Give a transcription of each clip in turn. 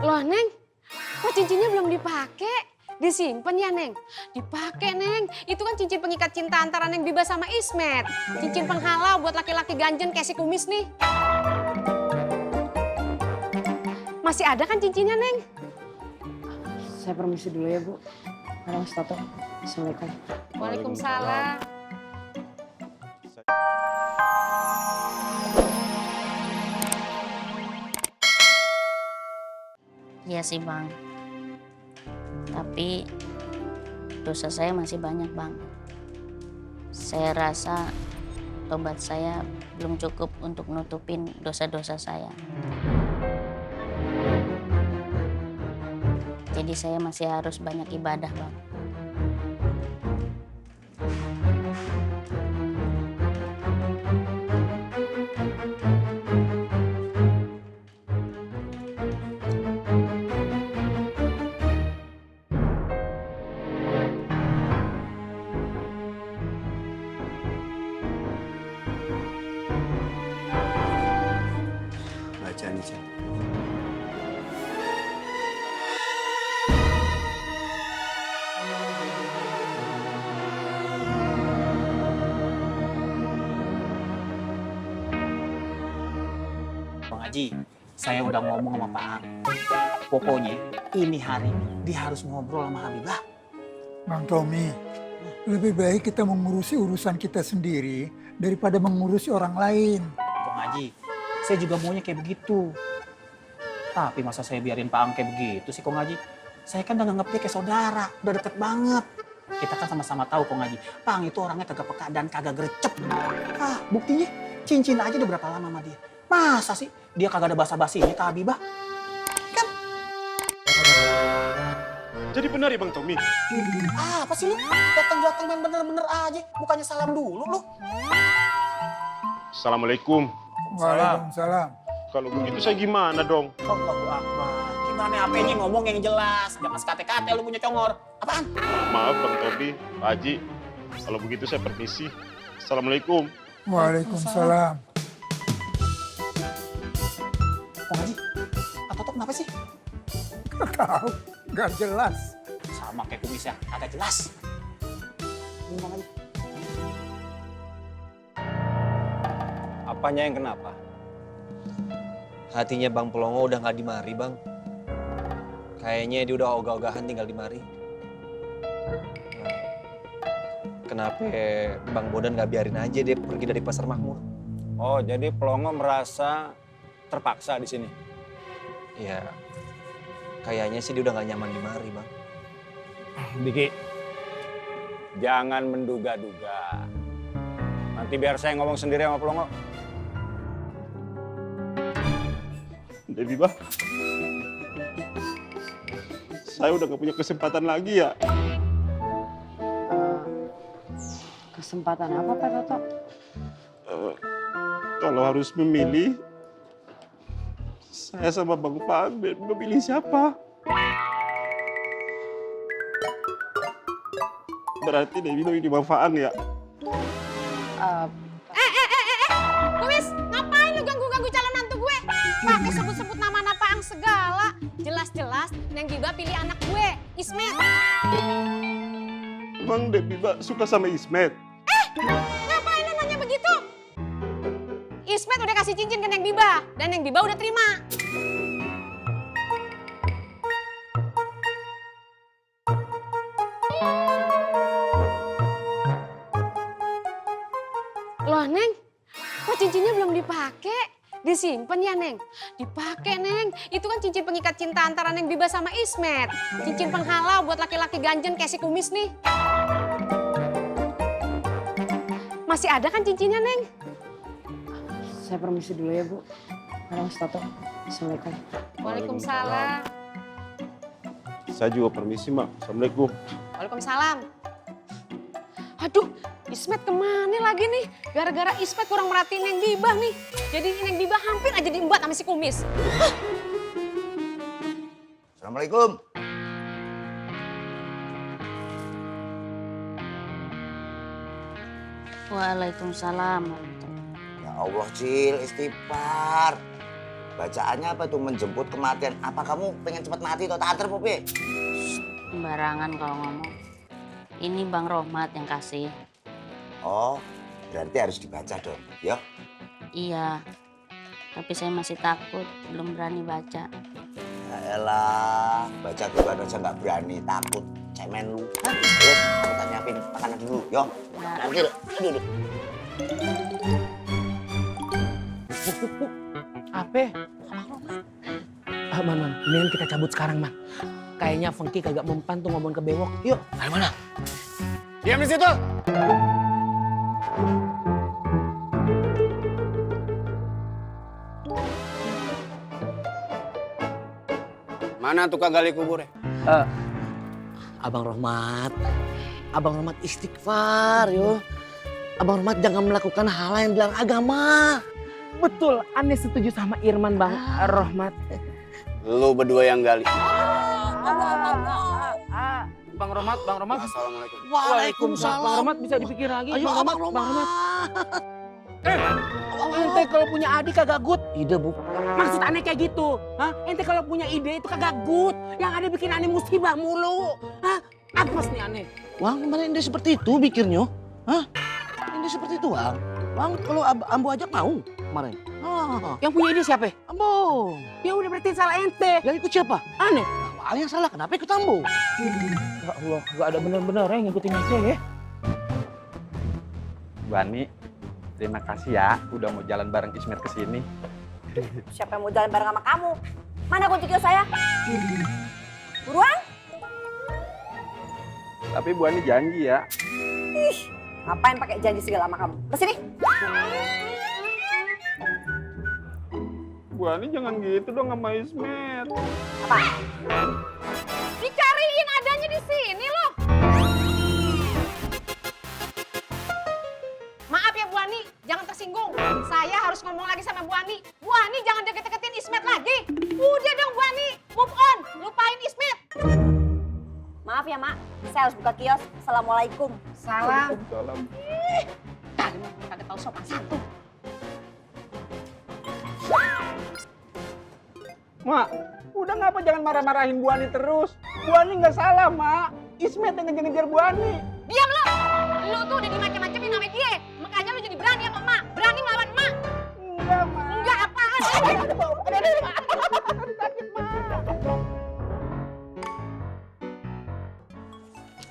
Loh, Neng, kok cincinnya belum dipakai? Disimpan ya, Neng? Dipakai, Neng. Itu kan cincin pengikat cinta antara Neng Biba sama Ismet. Cincin penghalau buat laki-laki ganjen kayak si kumis nih. Masih ada kan cincinnya, Neng? Saya permisi dulu ya, Bu. Halo, Mas Toto. Assalamualaikum. Waalaikumsalam. Iya sih Bang, tapi dosa saya masih banyak Bang. Saya rasa tobat saya belum cukup untuk nutupin dosa-dosa saya. Jadi saya masih harus banyak ibadah Bang. Baca nih, Cak. Bang Haji, saya udah ngomong sama Pak Ang. Pokoknya ini hari dia harus ngobrol sama Habibah. Bang Tommy, lebih baik kita mengurusi urusan kita sendiri daripada mengurusi orang lain. Bang Haji, saya juga maunya kayak begitu. Tapi masa saya biarin Pak Ang kayak begitu sih Kong Haji? Saya kan udah nganggep dia kayak saudara, udah deket banget. Kita kan sama-sama tahu Kong Haji, Pak Ang itu orangnya kagak peka dan kagak gercep. Ah, buktinya cincin aja udah berapa lama sama dia. Masa sih dia kagak ada basa-basinya ke Habibah? Jadi benar ya Bang Tommy? Apa sih lu? Datang-datang yang bener-bener aja, bukannya salam dulu lu. Assalamualaikum. Waalaikumsalam. Kalau begitu saya gimana dong? Allahu Akbar. Gimana apanya ngomong yang jelas, jangan sekate-kate lu punya congor. Apaan? Maaf Bang Tommy, Pak Haji. Kalau begitu saya permisi. Assalamualaikum. Waalaikumsalam. Kong Haji, atau kenapa sih? Gak tahu, gak jelas. Sama kayak kumis ya, kagak jelas. Ini Kong Haji. Apanya yang kenapa? Hatinya Bang Pelongo udah nggak di mari, Bang. Kayaknya dia udah ogah-ogahan tinggal di mari. Nah, kenapa Bang Bodan nggak biarin aja dia pergi dari Pasar Makmur? Oh, jadi Pelongo merasa terpaksa di sini. Ya, kayaknya sih dia udah nggak nyaman di mari, Bang. Diki, jangan menduga-duga. Nanti biar saya ngomong sendiri sama Pelongo. Debbie Bah, saya udah gak punya kesempatan lagi ya. Kesempatan apa, Pak Toto? Kalau harus memilih, saya sama Bang Faang memilih siapa? Berarti Debbie memilih Bang Faang ya? Kumis, ngapain lu ganggu-ganggu calon mantu gue? Pakai sebut-sebut nama Paang segala. Jelas-jelas Neng Biba pilih anak gue, Ismet. Emang Debbie Bah suka sama Ismet? Ngapain lu nanya begitu? Ismet udah kasih cincin ke Neng Biba, dan Neng Biba udah terima. Loh, Neng, kok cincinnya belum dipakai? Disimpan ya, Neng? Dipakai, Neng. Itu kan cincin pengikat cinta antara Neng Biba sama Ismet. Cincin penghalau buat laki-laki ganjen kayak si kumis nih. Masih ada kan cincinnya, Neng? Saya permisi dulu ya, Bu. Halo, Mas Toto. Assalamualaikum. Waalaikumsalam. Saya juga permisi, Mak. Assalamualaikum. Waalaikumsalam. Aduh, Ismet kemana lagi nih? Gara-gara Ismet kurang merhatiin Neng Biba nih. Jadi Neng Biba hampir aja diembat sama si kumis. Assalamualaikum. Waalaikumsalam. Ya Allah, Cil, istighfar. Bacaannya apa tuh? Menjemput kematian. Apa kamu pengen cepat mati atau tak antar, Popi? Sembarangan kalau ngomong. Ini Bang Rohmat yang kasih. Oh, berarti harus dibaca dong, ya? Iya, tapi saya masih takut, belum berani baca. Ya elah, baca Quran aja nggak berani, takut. Cemen lu. Hah? Terus, kita nyiapin makanan dulu, yo. Ya. Nanti, duduk. Apa? Man, mendingan kita cabut sekarang, Man. Kayaknya Fengki kagak mempan tuh ngomong ke Bewok. Yuk. Dari mana? Diam di situ. Mana tukang gali kubur? Abang Rohmat istighfar, yo. Abang Rohmat jangan melakukan hal yang bilang agama. Betul, aneh setuju sama Irman, Bang Rohmat. Lu berdua yang gali. Bang Rohmat. Assalamualaikum. Waalaikumsalam. Bang Rohmat bisa dipikir lagi. Ayo, Bang Rohmat. Ente kalau punya adik kagak good. Ide, Bu. Maksud aneh kayak gitu. Hah? Ente kalau punya ide itu kagak good. Yang ada bikin aneh musibah mulu. Hah? Apes nih aneh. Wang, kemarin ente seperti itu pikirnya. Hah? Ente seperti itu, Wang. Wang, kalau Ambo ajak mau kemarin. Yang punya ide siapa? Ambo. Ya udah berarti salah ente. Yang ikut siapa? Aneh. Wang yang salah, kenapa ikut Ambo? Ya Allah, gak ada bener-bener yang ngikutin aja ya. Bu Ani, terima kasih ya udah mau jalan bareng Ismet ke sini. Siapa yang mau jalan bareng sama kamu? Mana kunci kios saya? Buruan? Tapi Bu Ani janji ya. Ih, ngapain pakai janji segala sama kamu? Kesini. Bu Ani jangan gitu dong sama Ismet. Apa? Dicariin adanya di sini loh. Maaf ya Bu Ani, jangan tersinggung. Saya harus ngomong lagi sama Bu Ani. Bu Ani jangan deket-deketin Ismet lagi. Udah dong Bu Ani, move on, lupain Ismet. Maaf ya, Mak. Saya harus buka kios. Assalamualaikum. Salam. Salam. Kali mah kagak tahu sopan santun. Mak, udah ngapa jangan marah-marahin Bu Ani terus? Bu Ani nggak salah, Mak. Ismet yang ngejar-ngejar Bu Ani. Diam lo. Lo tuh udah dimacam-macamin sama dia. Makanya lo jadi berani sama emak. Berani ngelawan emak. Enggak, Mak. Enggak apaan.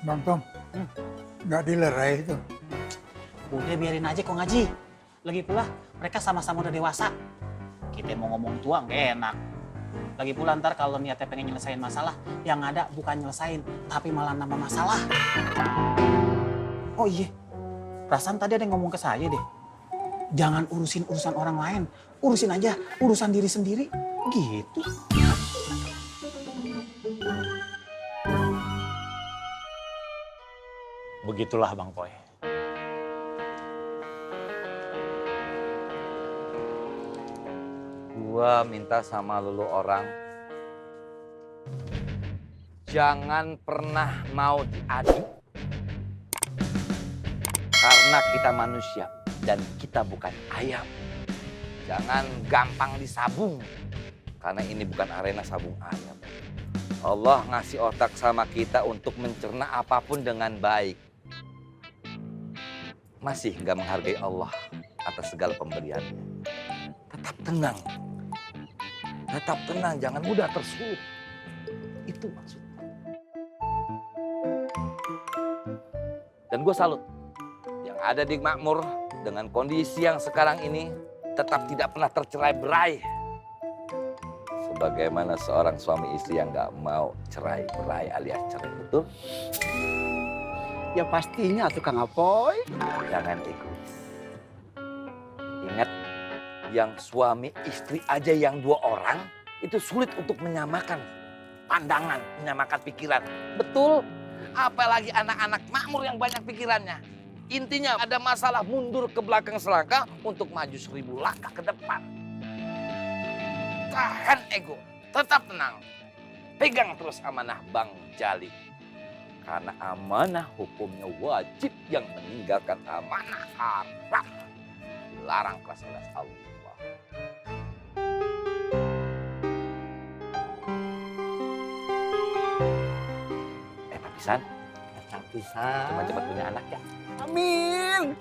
Bang Tom, nggak dilerai itu. Udah biarin aja kok ngaji. Lagi pula mereka sama-sama udah dewasa. Kita mau ngomong tua nggak enak. Lagi pula ntar kalau niatnya pengen nyelesain masalah, yang ada bukan nyelesain, tapi malah nambah masalah. Oh iya, perasaan tadi ada yang ngomong ke saya deh. Jangan urusin urusan orang lain, urusin aja urusan diri sendiri. Gitu. Begitulah Bang Poy. Gua minta sama lulu orang, jangan pernah mau diadu. Karena kita manusia dan kita bukan ayam. Jangan gampang disabung, karena ini bukan arena sabung ayam. Allah ngasih otak sama kita untuk mencerna apapun dengan baik. Masih nggak menghargai Allah atas segala pemberiannya. Tetap tenang. Tetap tenang, jangan mudah tersulut. Itu maksudnya. Dan gue salut. Yang ada di Makmur dengan kondisi yang sekarang ini tetap tidak pernah tercerai-berai. Sebagaimana seorang suami istri yang gak mau cerai-berai alias cerai, betul? Ya pastinya tukang Apoy. Jangan egois. Ingat, yang suami istri aja yang 2 orang itu sulit untuk menyamakan pandangan, menyamakan pikiran. Betul, apalagi anak-anak Makmur yang banyak pikirannya. Intinya ada masalah mundur ke belakang selangkah untuk maju 1000 langkah ke depan. Tahan ego, tetap tenang. Pegang terus amanah Bang Jali. Karena amanah hukumnya wajib, yang meninggalkan amanah haram. Dilarang kelas Allah. Isan, Pisan. cepat-cepat punya anak ya. Amin.